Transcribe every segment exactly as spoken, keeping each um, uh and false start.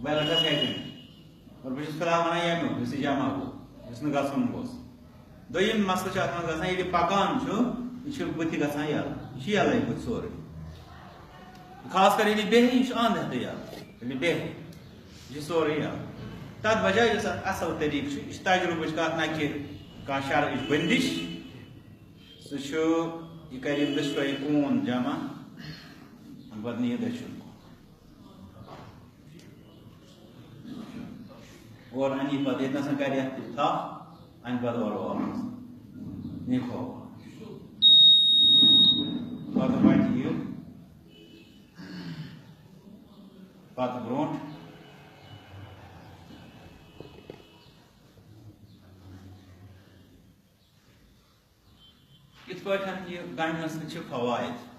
Wallets ہیٚکہِ نہٕ۔ اور بہٕ چھُس فی الحال وَنان ییٚمیُک، یُس یہِ جمع گوٚو، یُس نہٕ گژھُن گوٚژھ۔ دوٚیِم مسلہٕ چھُ اَتھ منٛز گژھان، ییٚلہِ پَکان چھُ، یہِ چھُ بٕتھِ گژھان یَلہٕ، یہِ چھُ یَلَے بٕتھِ سورُے۔ خاص کر ییٚلہِ بیٚہہِ، یہِ چھُ اَنٛد ہٮ۪تھٕے یَلہٕ، ییٚلہِ بیٚہہِ، یہِ چھُ سورُے یَلہٕ۔ تَتھ بجایہِ یُس اَتھ اَصٕل طریٖقہٕ چھُ، یہِ چھُ تجرُبٕچ کَتھ، نہ کہِ کانٛہہ شرعٕچ بٔندِش۔ سُہ چھُ، یہِ کَرِ یِم دۄشوَے کوٗن جمع، پَتہٕ نِیہِ دٔچھُن کُن۔ اورٕ اَنہِ یہِ پَتہٕ ییٚتہِ نَسَن کَرِ یَتھ تھپھ، اَنہِ پَتہٕ اورٕ واپَس۔ یہِ کھووُر۔ پَتہٕ وَتہِ یہِ۔ پَتہٕ برونٛٹھ۔ یِتھ پٲٹھۍ یہِ گنٛڈنَس تہِ چھِ فوائد۔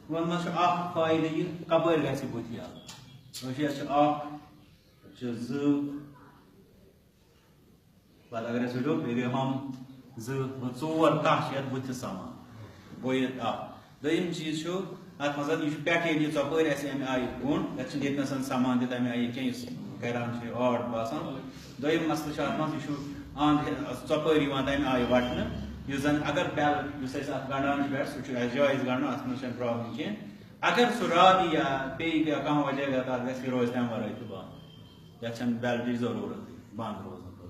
یِمَن منٛز چھُ اَکھ فٲیدٕ یہِ، کَپٲرۍ گژھِ بُتھ یَلہٕ۔ کٲشِر چھِ اَکھ، چھِ زٕ، پَتہٕ اگر أسۍ وٕچھو، بیٚیہِ گٔے ہُم زٕ، گوٚو ژور تَہہ چھِ یَتھ بُتھِ سَمان۔ گوٚو یہِ اَکھ۔ دوٚیِم چیٖز چھُ، اَتھ منٛز یہِ چھُ پٮ۪ٹھٕ ییٚلہِ یہِ ژۄپٲرۍ آسہِ اَمہِ آیہِ گوٚنٛڈ، یَتھ چھُنہٕ ییٚتہِ نَسَن سَمان تہِ تَمہِ آیہِ کینٛہہ، یُس کَران چھُ یہِ آڈ باسان۔ دوٚیِم مسلہٕ چھُ اَتھ منٛز، یہِ چھُ اَنٛد ژۄپٲرۍ یِوان تَمہِ آیہِ وَٹنہٕ، یُس زَن اگر بیل، یُس اَسہِ اَتھ گَنٛڈان چھُ بیٹ، سُہ چھُ اَسہِ جٲیِز گَنٛڈُن، اَتھ منٛز چھَنہٕ پرابلم کینٛہہ۔ اگر سُہ راتھ یا پیٚیہِ یا کانٛہہ وجہ گژھِ، تَتھ گژھِ، یہِ روزِ تَمہِ وَرٲے تہِ بنٛد۔ یَتھ چھَنہٕ بیلٹٕچ ضروٗرتٕے بنٛد روزنہٕ خٲطرٕ۔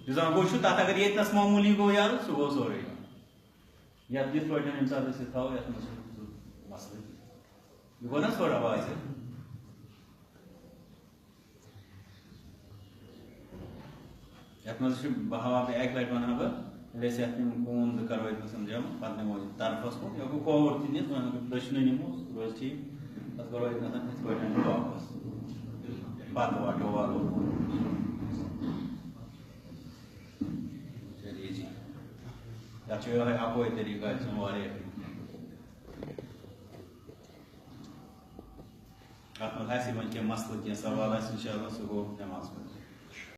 یُس زَن گوٚو چھُ، تَتھ اگر ییٚتہِ نَس معموٗلی گوٚو یَلہٕ، سُہ گوٚو سورُے یَلہٕ۔ یَتھ یِتھ پٲٹھۍ ییٚمہِ ساتہٕ أسۍ یہِ تھاوو، یَتھ منٛز چھُنہٕ سُہ مسلہٕ کینٛہہ۔ یہِ گوٚو نا تھوڑا واضح؟ یَتھ منٛز چھُ، بہٕ ہاوہا، بیٚیہِ اَکہِ لَٹہِ وَنہٕ ہا بہٕ، ییٚلہِ أسۍ یَتھ یِم کوٗن زٕ کَرو ییٚتہِ نَسَن جمع، پَتہٕ نِمو یہِ طرفَس کُن، یہِ ہٮ۪کو کھووُر تہِ نِتھ، وۄنۍ اگر دٔچھنہٕ نِمو، سُہ روزِ ٹھیٖک۔ پَتہٕ کَرو ییٚتہِ نَسَن یِتھ پٲٹھۍ واپَس۔ پَتہٕ وَٹو وَرو۔ چلیے جی۔ یَتھ چھُ یِہوٚے اَکوے طریٖقہٕ، اَتہِ چھِنہٕ واریاہ۔ اَتھ منٛز آسہِ وۄنۍ کینٛہہ مسلہٕ، کینٛہہ سوال آسہِ، اِنشاءاللہ، سُہ گوٚو نٮ۪ماز پَتہٕ۔